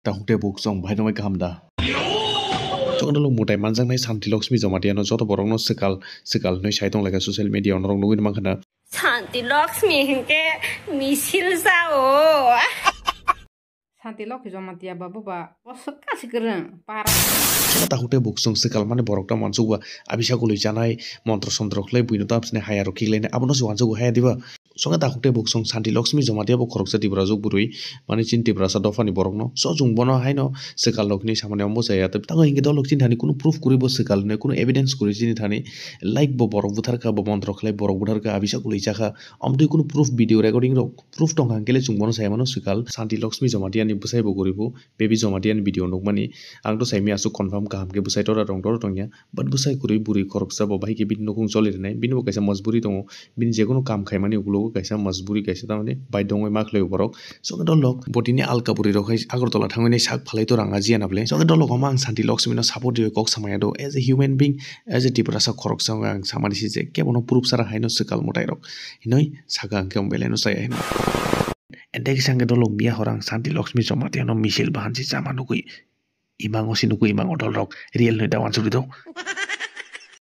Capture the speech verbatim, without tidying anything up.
Takhuk tei buksong bahai tongbai kaham da? Chokno mutai manjaknai Santi Lakshmi Jamatia no joto borok no swkal swkal hinwi sai tong laika social media o norok nugwi mankha na. Santi Lakshmi hinkhe misil jao. Santi Lokhi Jamatia ba buba boswk kasi kwrwng para. Chwla takhuk tei buksong swkal mani borok ta mansuk ba abisa kului chanai montro sontro khlai buino ta absini haya rok khiklainai abono se wansuk haya diba. Songe takhuk tei buksong Santi Lakshmi Jamatia bo khoroksa Tiprajwk bwrwi mani chin Tiprasa dophani borokno so chwng bono haino swkal rok hinwi samani omo chaya tei tango hinkhe dolok chini thani kunu proof kwrwi bo swkal hinwi kunu evidence kwrwi chini thani like bo borok butharkha bo montro khlai borok butharkha abisa kului chakha omtwi kunu proof video recording rok proof tongkha hwnkhe le chwng bono sai mano swkal Santi Lakshmi Jamatia ni bwsai bo kwrwi bo baby Jamatia ni video nukmani ang to saimaya aswk confirm kaham khe bwsai tora rong tora tongya but bwsai kwrwi bwrwi khoroksa bo bahai khe bini nukhung choli rwnai bini bo kaisa majburi tongo bini jekono kam khaimani ukulogo kaisa majburi kaisa tamani baidhongwi ma khlaio borok so dolok botini alka bwrwi rok hai Agartala thangwi sak phalai tora ang ajiya na bwle so dolok omo ang Santi Lakshmi no support riwi kok samaya do as a human being as a Tiprasa khoroksa wngwi ang samani se je kebono proof sara haino swkal mwtai rok hinwi saka hwnkhe ang belai no chaya hino. Ente kisa hwnkhe dolok miya hor ang Santi Lakshmi Jamatia no misil bahan se chama nugwi imango se nugwi imango dolrok real hinwi da wansugwi do.